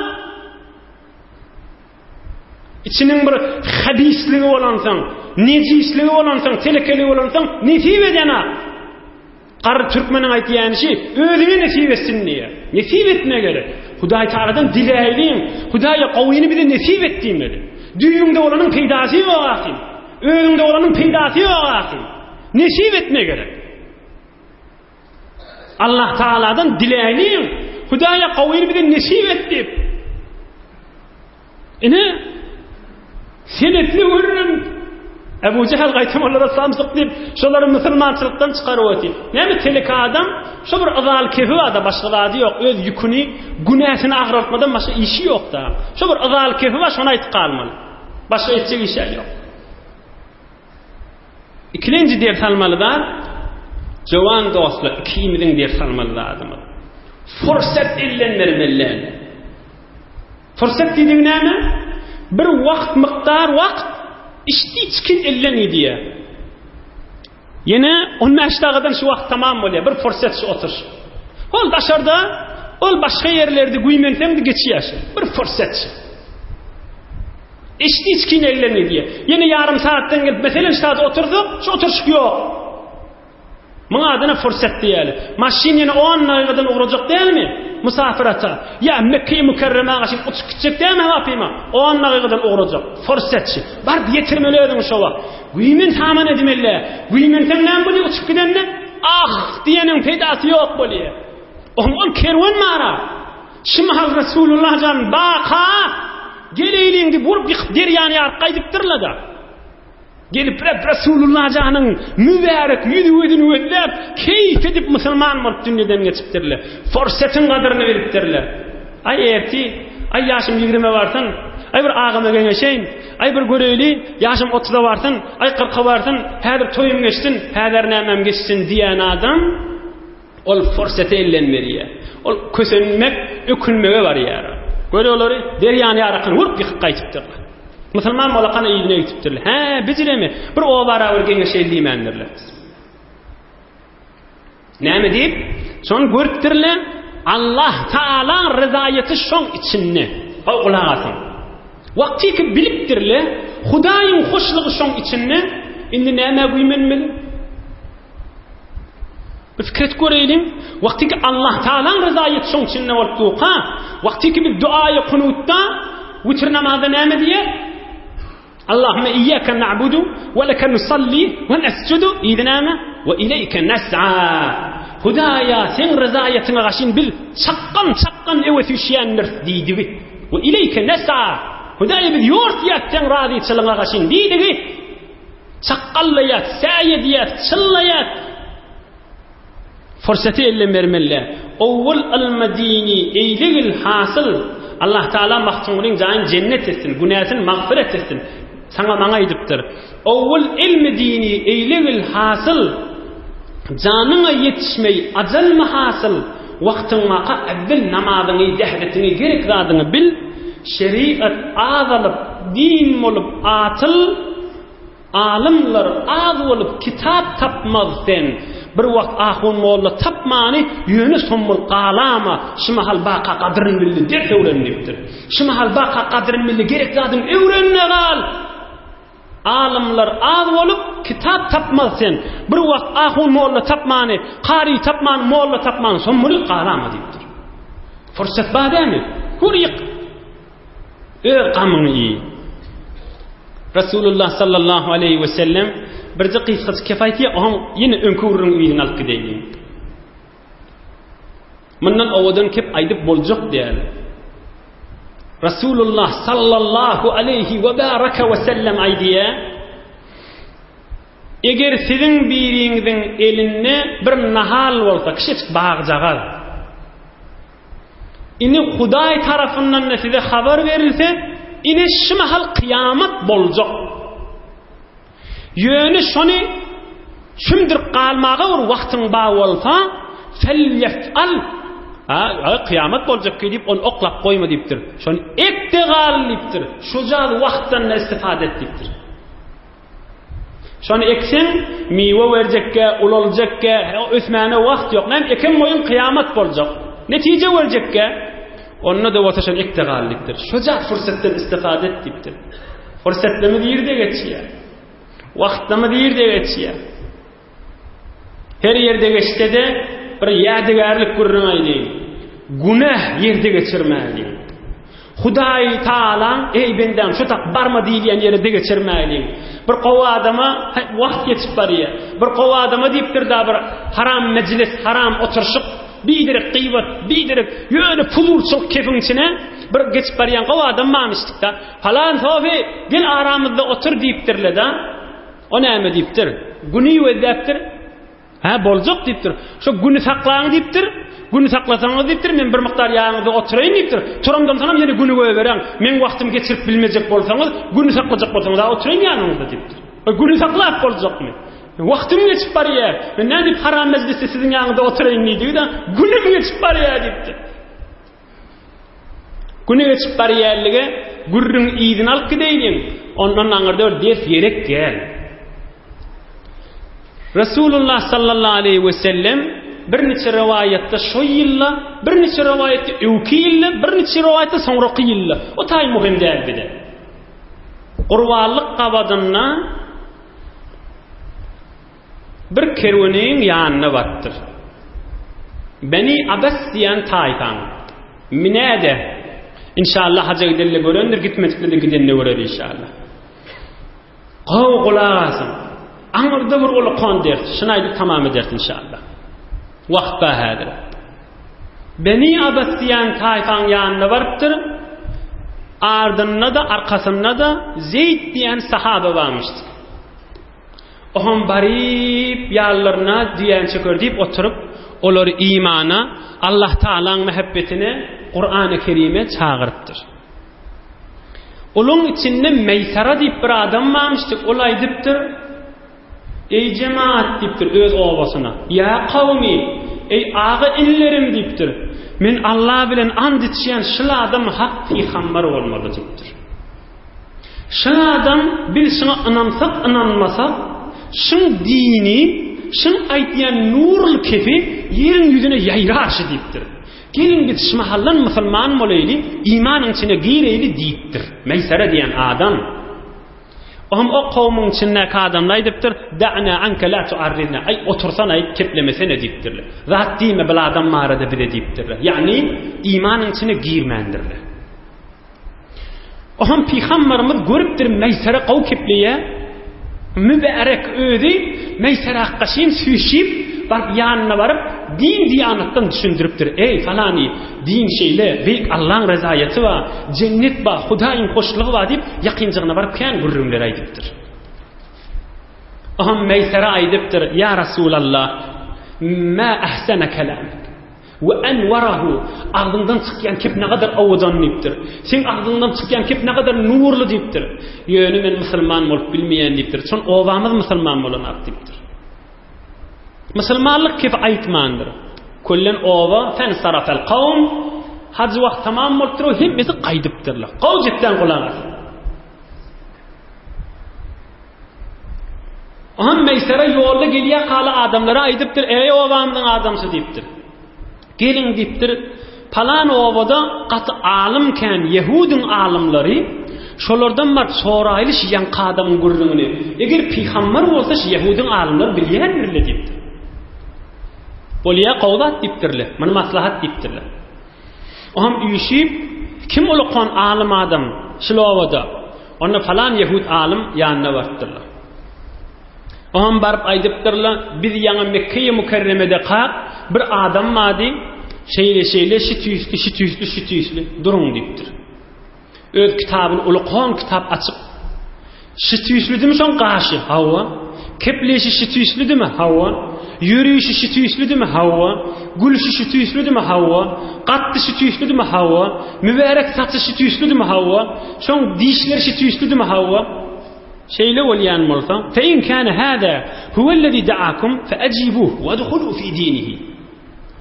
içiniň bir habisligi bolansoň, nejisligi bolansoň, telekeligi bolansoň nesip edenak. Garry türkmeniň aýtýany şi, özüňe nesip etsin diýýär. Nesip etme gerek. Hudaý Tagaladan diläýliň. Hudaýa gowyny bize nesip et diýmeli. Düýbüňde bolanyň peýdasy ýok ahyn. Özüňde bolanyň peýdasy ýok ahyn. Nesip etme gerek. Allah Tagaladan diläýliň. Hudaýa gowyny bize nesip et diýip. Ine, senetli gürrüň. Ebu Jehel gaýtam olara samsyk diýip, şolary musulmançylykdan çykaryp otyr. Näme teleke adam? Şo bir yzaly kefi bar-da, başga zady ýok. Öz ýüküni, günäsini agraltmadan başga işi ýok-da. Şo bir yzaly kefi bar, şony aýtyp galmaly. Başga etjek işi ýok. Ikilenji ders almaly zat, jowan dostlar, ikimiziň ders almaly zadymyz. Fursat elden bermeli däl. Fursat diýdigi näme? Bir wagt mukdar wagt içdi çikin elden gidýär. Ýene 15 dagadan şu wagt tamam bolýar. Bir fursat şu oturyş. Ol daşarda, ol başga ýerlerde güýmenseň-de geçýär şu. Bir fursat şu. Içdi içkin elden gidýär. Ýene ýarym saatdan gelip, meselem, şu saat otursak, şu oturyşyk ýok. Muň adyna fursat diýýärler. Maşyn ýene on dagygadan ugrajak dälmi? Musafir ata. Ýa Mekge-i Mükerremä gaçyp uçup gitjek dälmi hawapyma? On dagygadan ugrajak. Fursatçy. Baryp ýetirmeli özüňi şo wagt. Güýmen saman edmeli. Güýmenseň näme bolýar uçup gidende? Ah! diýeniň peýdasy ýok bolýar. Oň ol kerwen bar-a. Şu mahal Resulullah jan baka geleýliň diýip urup ýykyp derýany ýaryp gaýdypdyrlar-da. Gelip Reb Resulullah janyň mübärek ýüzi-gözüni gözläp, keýp edip musulman bolup dünýeden geçipdirler. Forsetyň gadyryny bilipdirler. Aý erti, aý ýaşym ýigrimä barsyn, aý bir agama geňeşeýin, aý bir göreýli, ýaşym otuza barsyn, aý kyrka barsyn, häzir toýum geçsin, häzir nämäm geçsin diýen adam, Ol furseti elden berýär. Ol kösenmek, ökünmege barýar. Gör olary, derýany ýarakan urup ýykyp gaýtypdyrlar. Musulman bolakana yzyna gitipdirler. Hä, bijiremi? Bir obara bir geňeşeýli diýmändirler. Näme diýip? Şony görüpdirler. Allah Taalaň ryzaýaty şoň içinde. Goý gulak asyň. Wagtyky bilipdirler, Hudaýyň hoşlugy şoň içinde. Indi nämä güýmenmeli? Bir pikir edip göreýliň. Wagty ki Allah Taalaň ryzaýaty şoň içinde bolup durka, wagty ki biz duaýy kunutda witr namazda näme diýer? Allahümme iyyaka na'budu we leke nusalli we nesjudu yzy näme? We ileýke nes'a. Hudaýa seň ryzaýatyňa gaşyn biz çakgan çakgan öwe süýşýändiris diýdigi. We ileýke nes'a. Hudaýa biz ýortýas seň razyçylygyňa gaşyn diýdigi. Çakgallaýas, säý edýäs, çyllaýas. Fursaty elden bermeli. Owwal ylmy dini eýlegil hasyl. Allah Taala Magtymgulyň jaýyny jennet etsin, günäsini magfyret etsin. Saňa maňa aýdypdyr. Owwal ilmi dini eýlegil hasyl. Janyňa ýetişmeý ajalmy hasyl. Wagtyň waka äwwel namazyňy, dähretiňi, gerek zadyňy bil. Şerigat azalyp, din bolup atyl, Alymlar az bolup kitap tapmaz sen. Bir wagt ahun molla tapmany, ýöne sommul galama, şu mahal baka gadyryn bildi, ders öwren diýipdir. Şu mahal baka gadyryn bildi, gerek zadyň öwren-de gal. Alymlar az bolup, kitap tapmaz sen. Bir wagt ahun molla tapmany, kary tapmany, molla tapmany, sommul galama diýipdir. Fursat bar dämi? Gör ýyk. Öz gamyňy iý. Resulullah sallallahu aleýhi we sellem birje gysgajyk kep aýtýar, oňam ýene öňki gürrüň yzyny alyp gideýin. Mundan owadan kep aýdyp boljak däl. Resulullah sallallahu aleýhi we baraka we sellem aýdýar, Eger siziň biriňiziň elinde bir nahal bolsa, kiçijik bagjagaz, Indi Hudaý tarapyndan-da size habar berilse, ine şu mahal kyýamat boljak. Ýöne şony çümdürip galmaga bir wagtyň bar bolsa, felyef'al. Ha, kyýamat boljak diýip, ony oklap goýma diýipdir. Şony ek-de gal diýipdir. Şujal wagtdan-da istifade et diýipdir. Şony ekseň, miwe berjekge, ulaljakge, ösmäne wagt ýok. Näme eken goýun kyýamat boljak. Netije berjekge. Onda-da bolsa şony ekde gal diýipdir. Şoja fursatdan istifade et diýipdir. Fursatlarymyz ýerde geçýär. Wagtlarymyz ýerde geçýär. Her ýerde geçse-de bir ýadygärlik gürrüň aýdaýyn. Günäh ýerde geçirmäliň. Hudaý Tagalaň, Eý bendäm, şu tak barma diýilýän ýere de geçirmäliň. Bir gowy adama wagt geçip barýar. Bir gowy adama diýipdir-da bir haram mejlis, haram oturyşyk, biderek gyýbat, biderek ýöne puzulçylyk kefiň içine bir geçip barýan gowy adam barmyşdyk-da. Palan sofi, gel aramyzda otur diýipdirler-de. O näme diýipdir? Güni gözläpdir. Hä, boljak diýipdir. Şo güni saklaň diýipdir. Güni saklasaňyz diýipdir, men bir mukdar ýanyňyzda oturaýyn diýipdir. Turamdan soňam ýene güni goýberäň. Meň wagtymy geçirip bilmejek bolsaňyz, güni saklajak bolsaňyz, a oturaýyn ýanyňyzda diýipdir. E, güni saklap boljakmy? Wagtym geçip barýar. Men nädip haram mejlisde siziň ýanyňyzda oturaýyn diýdigi-de, günüm geçip barýar diýipdir. Güni geçip barýanlyga gürrüň yzyny alyp gideýliň, ondan aňyrda bir ders gerek däl. Resulullah sallallahu aleýhi we sellem birniçe rowaýatda şo ýylda, birniçe rowaýatda öwki ýylda, birniçe rowaýatda soňraky ýylda. O taý muhim däl bize. Gurbanlyk gabadynda Bir kerweniň ýanyna barypdyr. Beni Abes diýen taýpaň. Minä-de, inşallah haja gidende görendir, gitmedikler-de gidende görer inşallah. Gowy gulak asyň. Aňyrda bir uly ders, şuny aýdyp tamam ederis inşallah. Wagt bar häzir. Beni Abes diýen taýpaň ýanyna barypdyr. Ardynda-da, arkasynda-da Zeýd diýen sahaba barmyşdyr. Oňam baryp ýanlaryna düýäni çöker diýip oturyp, olary imana, Allah Tagalaň mähebbetine, Kurany Kerime çagyrypdyr. Olaň içinde Meýsara diýip bir adam barmyşdyk, ol aýdypdyr, Eý jemaat diýipdir öz obasyna, Ýa kawmy, eý aga-inilerim diýipdir, men Allah bilen ant içýän şul adam hak pygambar bolmaly diýipdir. Şul adam biz şuňa ynansak ynanmasak şuň dini şuň aýtýan nurul kefi ýeriň ýüzüne ýaýrar şy diýipdir. Geliň biz şu mahaldan musulman bolaýly imanyň içine gireýli diýipdir. Meýsere diýen adam. Ohm o kowmuň içindäki adamlar aýdypdyr, Da'na anka la tuarrizna. Aý otursana aý keplemesene diýipdirler. Zat diýme bil adam barada bize diýipdirler. Ýagny imanyň içine girmändirler. Oňam pygambarymyz görüpdir Meýsere gowy kepleýä. Mübärek özi Meýsere hakgaşyn süýşip, baryp ýanyna baryp, din diýanatdan düşündiripdir. Eý, falany, din şeýle, beýik Allaň rezaýaty bar, jennet bar, Hudaýyň hoşlugy bar diýip, ýakynjygyna baryp kän gürrüňler aýdypdyr. Oňam Meýsere aýdypdyr, Ýa Rasulallah, mä ahsene kelamek. We enwarahu, agzyňdan çykýan kep nagadar owadan diýipdir. Seň agzyňdan çykýan kep nagadar nurly diýipdir. Ýöne men musulman bolup bilmeýän diýipdir. Şon obamyz musulman bolanok diýipdir. Musulmanlyk kepi aýtmandyr. Küllen oba fensarafel kawm haj wagt tamam bolupdyr, hemmesi gaýdypdyrlar. Gowy jikden gulak as. Onam Meýsere ýolda gelýär kala adamlara aýdypdyr, Eý obamyzyň adamsy diýipdir. Geliň diýipdir, palan obada gaty alym kän ýehudyň alymlary, şolardan baryp soraýly şu ýaňky adamyň gürrüňini. Eger pygambar bolsa şu ýehudyň alymlary bilýändirle diýipdir. Bolýa gowy zat diýipdirler. Muny maslahat diýipdirler. Oňam üýşüp, kim ulakan alym adam şul obada? Onda falan ýehud alym ýanyna barypdyrlar. Oňam baryp aýdypdyrlar, biz ýaňy Mekkeýi Mükerremede kak, bir adam bardy, şeýle-şeýle, şi tüýsli, şi tüýsli, şi tüýsli, duruň diýipdir. Öz kitabyny ulakan kitap açyp, Şi tüýslüdimi şoň gaşy? Hawa. Kepleýşi şi tüýslüdimi? Hawa. Ýörüýşi şi tüýslüdimi? Hawa. Gülşi şi tüýslüdimi? Hawa. Katdy şi tüýslüdimi? Hawa. Mübärek saçy şi tüýslüdimi? Hawa. Şoň dişleri şi tüýslüdimi? Hawa. Şeýle bolýan bolsa, fe in kana hada huwellezî da'akum fe ajibuh we adhulu fi dinihi.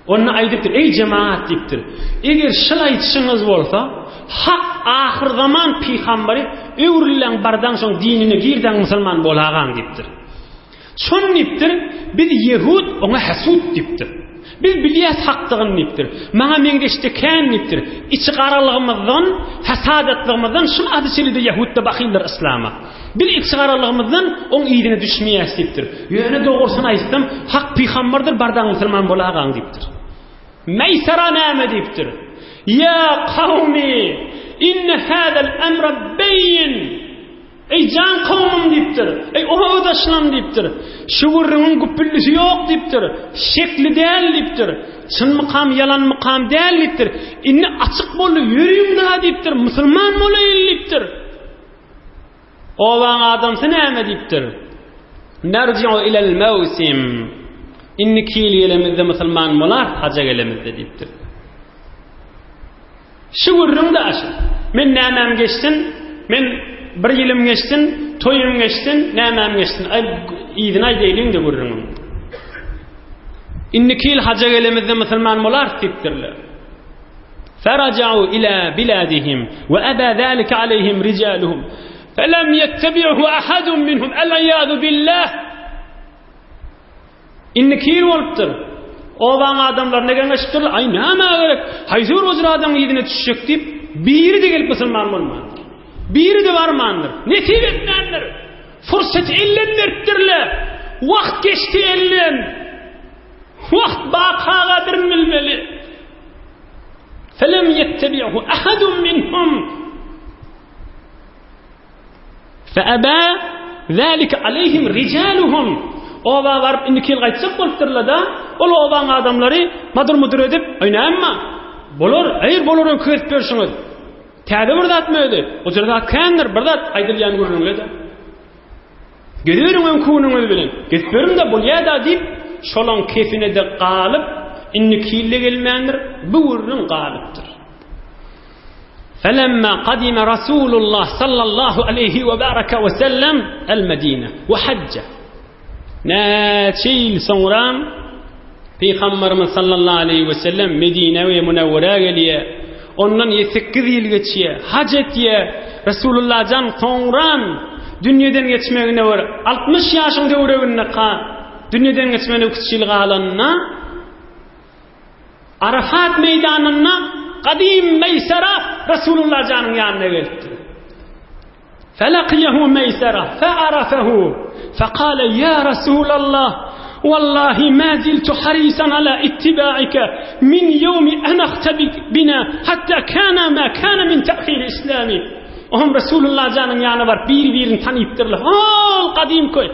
Onda aýdypdyr, Eý jemagat diýipdir, eger şul aýdyşyňyz bolsa, hak ahyrzaman pygambary öwrülläň bardaň şoň dinine girdaň musulman bolagaň diýipdir. Şon diýipdir, biz ýehud oňa hesud diýipdir. Biz bilýäs hakdygyny diýipdir. Maňa meňzeşde kän diýipdir. Içi garalygymyzdan, fesadatlygymyzdan şul ady şeýle-de ýehudda bahyldyr yslama. Biz içigaralygymyzdan oň yzyna düşmeýäs diýipdir. Ýöne dogrusyny aýtsam, hak pygambardyr, bardaň musulman bolagaň diýipdir. Meýsara näme diýipdir? Ýa kawmi, inne hazal emre beýin. Eý jan kowmum diýipdir. Eý obadaşlarym diýipdir. Şu gürrüňiň güpüldisi ýok diýipdir. Şekli däl diýipdir. Çynmykam, ýalanmykam däl diýipdir. Indi açyk boldy, ýörüň da diýipdir. Musulman bolaýyn diýipdir. Obaň adamsy näme diýipdir? Nerji'u ilel mewsim. Indiki ýyl gelemizde musulman bolarys, haja gelemizde diýipdir. Şu gürrüň-de aşyr. Men nämäm geçsin, men bir ýylym geçsin, toýum geçsin, nämäm geçsin. Aý, yzyny aýdaýlyň-da gürrüňiň. Indiki ýyl haja gelemizde musulman bolarys diýipdirler. Feraja'u ila biladihim we aba zalika aleyhim rijaluhum. Felem yettebi'hu ahadun minhum el-iyadu billah. Indiki ýyl bolupdyr. Obaň adamlaryna geňeşipdirler, Aý, nämä gerek? Haýsy bir ojur adamyň yzyna düşjek diýip, biri-de gelip musulman bolmandyr. Biri-de barmandyr. Nesip etmändir. Fursaty elden beripdirler. Wagt geçdi elden. Wagt baka gadyryn bilmeli. Felem yettebi'hu ahadun minhum. Fe'eba zalika aleyhim rijaluhum. Oba baryp indiki ýyl gaýtjak bolupdyrlar-da, ol obaň adamlary madyr-mudyr edip, Aý näme? Bolar, eý bolar öňki gezip ýörşüňiz. Täze bir zatmy özi? Ojar zat kändir, bir zat aýdylýan gürrüňle-de. Geziberiň öňki günüňiz bilen. Gezip ýörüň-de bolýa-da diýip, şolaň kefine-de galyp, indiki ýyl-da gelmändir, bu gürrüň galypdyr. Felemma kadime Rasulullah sallallahu aleyhi we baraka we sellem el Medine we hajja. Näçe ýyl soňra Pygamberimiz sallallahu aleyhi we sellem Medine we Munawwara gelýär. Ondan 8 ýyl geçýär. Haj etýär. Resulullah jan soňran dünýeden geçmegine bir 60 ýaşyň töwereginde ka dünýeden geçmegine 3 ýyl galanda Arafat meýdanynda gadym Meýsera Resulullah janyň ýanyna gelipdir. Felakiyehu Meýsera fe'arafehu fekale ya Resulallah Wallahi ma ziltu harisan ala ittibaika min ýewmi enahte bina hatta kana ma kana min ta'hir islami. Ohm Resulullah janyň ýanyna baryp bir-birini tanypdyrlar. Ol gadym köý.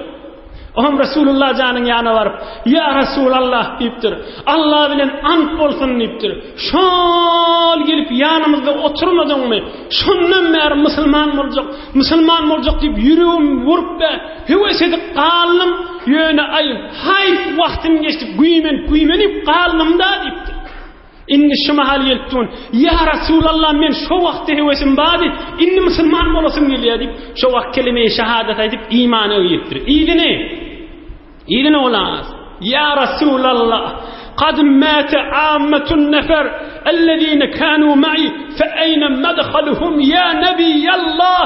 Oňam Resulullah janyň ýanyna baryp, Ýa Resulallah diýipdir. Allah bilen ant bolsun diýipdir. Şol gelip ýanymyzda oturmadyňmy? Şondan bäri musulman boljak, musulman boljak diýip ýüregim urup be, höwes edip galdym. Ýöne aý, haýp wagtym geçdi, güýmenip, güýmenip galdym-da diýipdir. Indi şu mahal gelip durun. Ýa Resulallah men şo wagtda höwesim bardy, indi musulman bolasym gelýär diýip, şo wagt kelime-i şahadat aýdyp imana giripdir. Yzyny Yzyny olas. Ýa Resulallah, kad mate ammatun nefer ellezine kanu ma'i fe eyne madhaluhum ya Nebiyallah.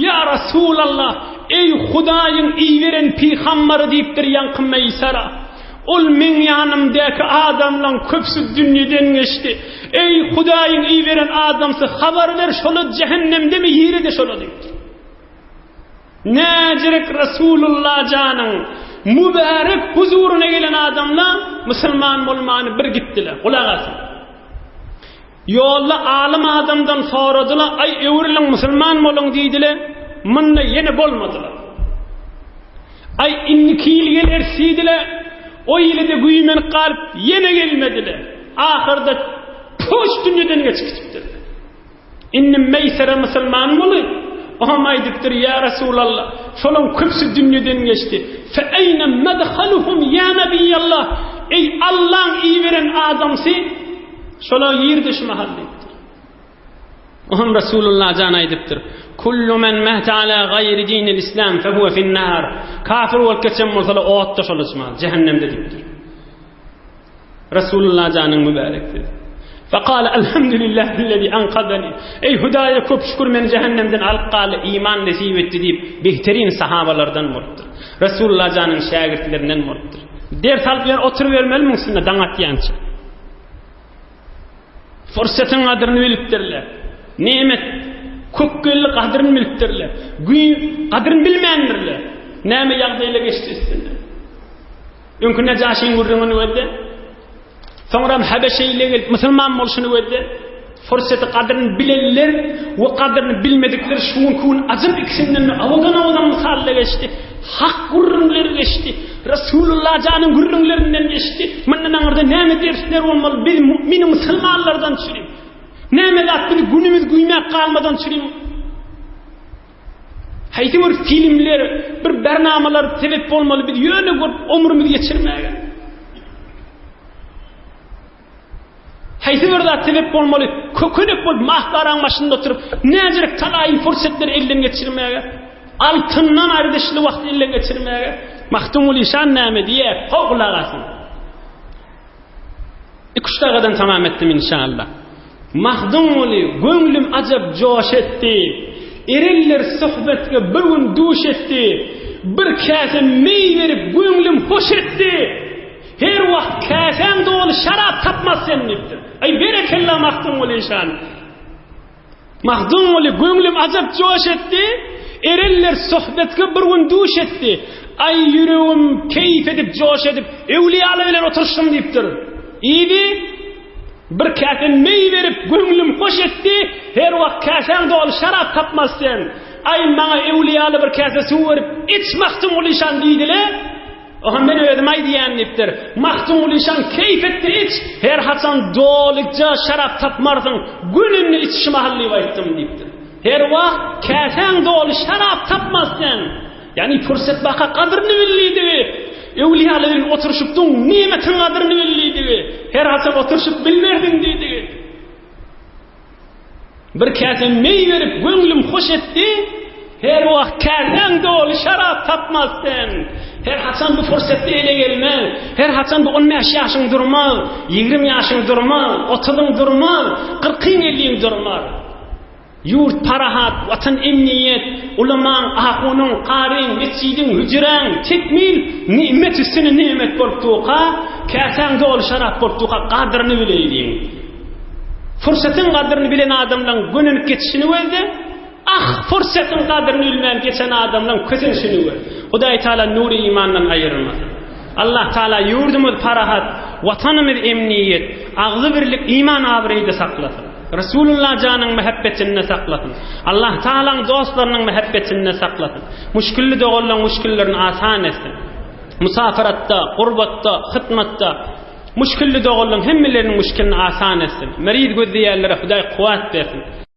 Ýa Resulallah, eý Hudaýyň iberen pygambary diýipdir ýaňky Meýsara. Ol meň ýanymdaky adamlaň köpüsi dünýeden geçdi. Eý, Hudaýyň iberen adamsy, habar ber, şola jähennemdemi, ýerede şola diýipdir. Näjirek Resulullah janyň mübärek huzuryna gelen adamlar musulman bolmany bir gitdiler. Gulak asyň. Ýolda alym adamdan soradylar, Aý, öwrüliň, musulman boluň diýdiler. Munda ýene bolmadylar. Aý, indiki ýyl geleris diýdiler. O ýyly-da güýmenip galyp, ýene gelmediler. Ahyrda puç dünýeden geçip gitipdirler. Indi Meýsere musulman boly. Oňam aýdypdyr, Ýa Resulallah, şolaň köpüsi dünýeden geçdi. Fe eýne medhaluhum ýa Nebiýallah? Eý, Allaň iberen adamsy, şolar nirde şu mahal diýipdir. Oňam Resulullah jan aýdypdyr, Kullu men mate ala gaýri dinil islam fe huwe finnar. Kafir bolup geçen bolsalar otda şol içmaz, jähennemde diýipdir. Resulullah janyň mübärek sözi. Fekale elhamdülillahillezî enkazeni. Eý Hudaýa köp şükür meni jähennemden alyp galdy, iman nesip etdi diýip, behterin sahabalardan bolupdyr. Resulullah janyň şägirtlerinden bolupdyr. Ders alyp ýör oturybermelimiň üstünde daň atýança. Fursatyň gadyryny bilipdirler. Nemet köp geldi gadyryny bilipdirler. Gün gadyryny bilmändirler. Näme ýagdaýla geçdi üstünden. Öňki Nejaşyň gürrüňini gözle. Soňram Habeşe ile gelip musulman bolşuny gözle. Fursaty gadyryny bilenler we gadyryny bilmedikler şu günki gün ajap ikisinden owadan-owadan mysallar geçdi. Hak gürrüňleri geçdi. Resulullah janyň gürrüňlerinden geçdi. Mundan aňyrda näme dersler bolmaly? Biz mu'min musulmanlardan çürim. Näme zat biz günümiz güýmäp galmadan çürim. Haýsy bir filmler, bir bernamalar sebep bolmaly biz ýöne görüp ömrümizi geçirmäge? Haýsy bir zat sebep bolmaly kökenek bolup mahbaraň başynda oturyp näjirek talaýy pursatlary elden geçirmäge? Altyndan arzışly wagty elden geçirmäge? Magtymguly şan näme diýýär? Ho gulak asyň. Iki-üç dagadan tamam etdim inşallah. Magtymguly göňlüm ajap joş etdi. Erenler söhbetge bir gün duş etdi. Bir käse meý berip göňlüm hoş etdi. Her wagt käsäň doly şarap tapmaz sen diýipdir. Aý berekella Magtymguly şan. Magtymguly göňlüm ajap joş etdi, Erenler sohbetge bir gün duş etdi. Aý ýüregim keýp edip joş edip, Öwliýalar bilen oturyşdym diýipdir. Yzy bir käse meý berip göňlüm hoş etdi, Her wagt käsäň doly şarap tapmaz sen. Aý maňa öwliýaly bir käse suw berip, iç Magtymguly şan diýdile. Oha men özüm aýdýan diýipdir. Magtymguly şan keýp etdi iç, her haçan dolyja şarap tapmarsyň, gününde iç şu mahal diýip aýtdym diýipdir. Her wagt käsäň doly şarap tapmaz sen. Ýagny pursat baka gadyryny bil diýdigi. Öwliýalar bilen oturyşypdyň, nimetiň gadyryny bil diýdigi. Her haçan oturyşyp bilmersiň diýdigi. Bir käse meý berip göňlüm hoş etdi, Her wagt käsäň doly şarap tapmaz sen. Her haçan bu pursatda ele gelmez, Her haçan bu on bäş ýaşyň durmaz, Ýigrimi ýaşyň durmaz, otuzyň durmaz, Kyrkyň elliň durmaz. Ýurt parahat, Watan emniýet, Ulamaň, ahunyň, karyň, mesjidiň, hüjräň tekmil nimet üstüne nimet bolup durka, Käsäň doly şarap bolup durka gadyryny bileýliň. Pursatyň gadyryny bilen adamlaň gönenip geçişini gözle, ah, pursatyň gadyryny bilmän geçen adamlaň kösenişini gör. Hudaý Taala nury imandan aýyrmasyn. Allah Taala ýurdumyz parahat, watanymyz emniýet, agzybirlik, iman abraýda saklasyn. Resulullah janyň mähebbetinde saklasyn. Allah Taalaň dostlarynyň mähebbetinde saklasyn. Muşkilli doganlaň muşkillerini asan etsin. Musafaratda, gurbatda, hytmatda Muşkilli doganlaryň hemmeleriniň muşkilini asan etsin. Meriz gözleýänlere Hudaý kuwwat bersin.